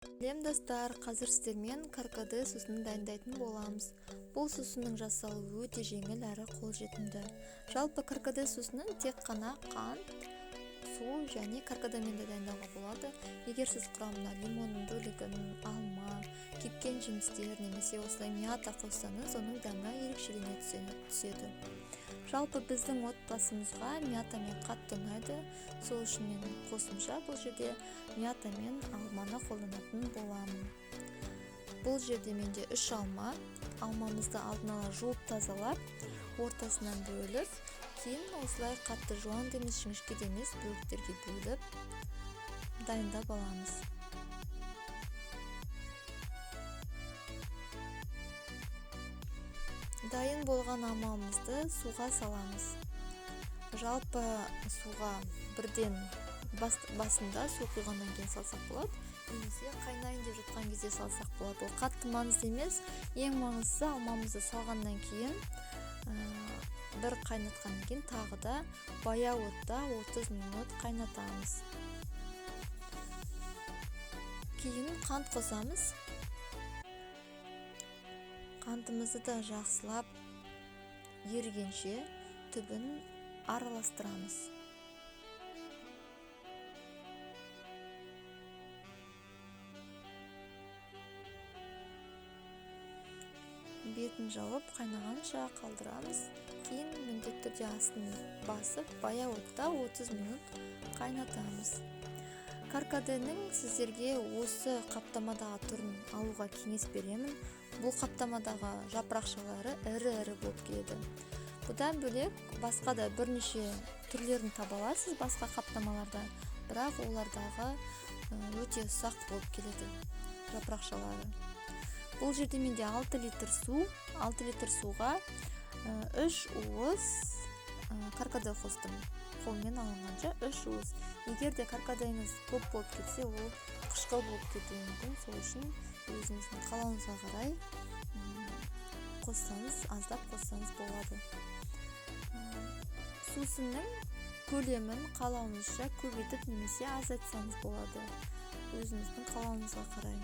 Сәлем, достар! Қазір сіздермен каркаде сусынын дайындайтын боламыз. Бұл сусынның жасалуы өте жеңіл әрі қолжетімді. Жалпы каркаде сусынын тек қана қант, су және каркадемен де дайындауға болады. Егер сіз құрамына лимонның бөлігін, алма, кепкен жемістер немесе осылай мята қоссаңыз, оның дәмі ерекшелене түседі. Жалпы біздің отбасымызға мятамен қатты ұнайды. Сол үшін мен қосымша бұл жерде мята мен алманы қолданатын боламын. Бұл жерде менде 3 алма. Алмамызды алдын ала жуып тазалап, ортасынан бөліп, кейін осылай қатты жуан да емес, жіңішке де емес бөліктерге бөліп дайындап аламыз. Дайын болған алмамызды суға саламыз. Жалпы суға бірден басында су құйғаннан кейін салсақ болады, немесе қайнайын деп жатқан кезде салсақ болады. Ол қатты маңызды емес. Ең маңыздысы, алмамызды салғаннан кейін, бір қайнатқаннан кейін тағы да баяу отта 30 минут қайнатамыз. Кейін қант қосамыз. Қантымызды да жақсылап ерігенше түбін араластырамыз. Бетін жауып қайнағанша қалдырамыз. Кейін міндетті түрде астын басып, баяу отта 30 минут қайнатамыз. Каркаденің сіздерге осы қаптамадағы түрін алуға кеңес беремін. Бұл қаптамадағы жапырақшалары ірі-ірі болып келеді. Бұдан бөлек басқа да бірнеше түрлерін таба аласыз басқа қаптамаларда, бірақ олардағы өте ұсақ болып келеді жапырақшалары. Бұл жерде менде 6 литр су, 6 литр суға 3 уыс каркаде қостым. Қолмен алынғанша 3 уыс. Егер де каркадеңіз көп болып кетсе, ол қышқыл болып кетуі мүмкін. Сол үшін өзіңіздің қалауыңызға қарай қоссаңыз, аздап қоссаңыз болады. Сусынның көлемін қалауыңызша көбейтіп немесе азайтсаңыз болады. Өзіңіздің қалауыңызға қарай.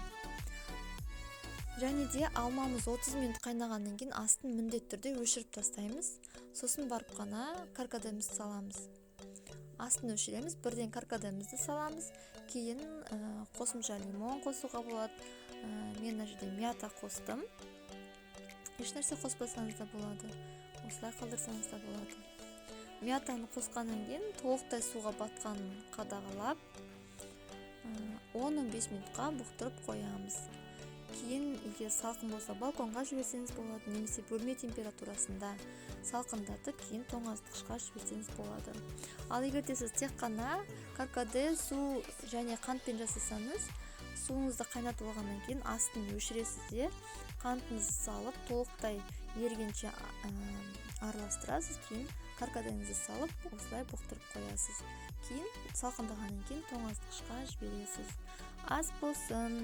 Және де алмамыз 30 минут қайнағаннан кейін астын міндетті түрде өшіріп тастаймыз. Сосын барып қана каркадемізді саламыз. Астын өшіреміз, бірден каркадемізді саламыз. Кейін қосымша лимон қосуға болады. Мен мына жерде мята қостым. Ешнәрсе қоспасаңыз да болады. Осылай қалдырсаңыз да болады. Мятаны қосқаннан кейін толықтай суға батқанын қадағалап, 10-15 минутқа бұқтырып қоямыз. Кейін егер салқын болса балконға жіберсеңіз болады, немесе бөлме температурасында салқындатып, кейін тоңазытқышқа жіберсеңіз болады. Ал егер де сіз тек қана каркаде, су және қантпен жасасаңыз, суыңызды қайнатып алғаннан кейін астын өшіресіз де, қантыңызды салып толықтай ерігенше араластырасыз, кейін каркадеңізді салып осылай бұқтырып қоясыз. Кейін салқындағаннан кейін тоңазытқышқа жібересіз. Ас болсын!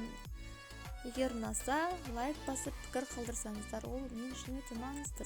Егер ұнаса, лайк басып, пікір қалдырсаңыздар, ол мен үшін өте маңызды.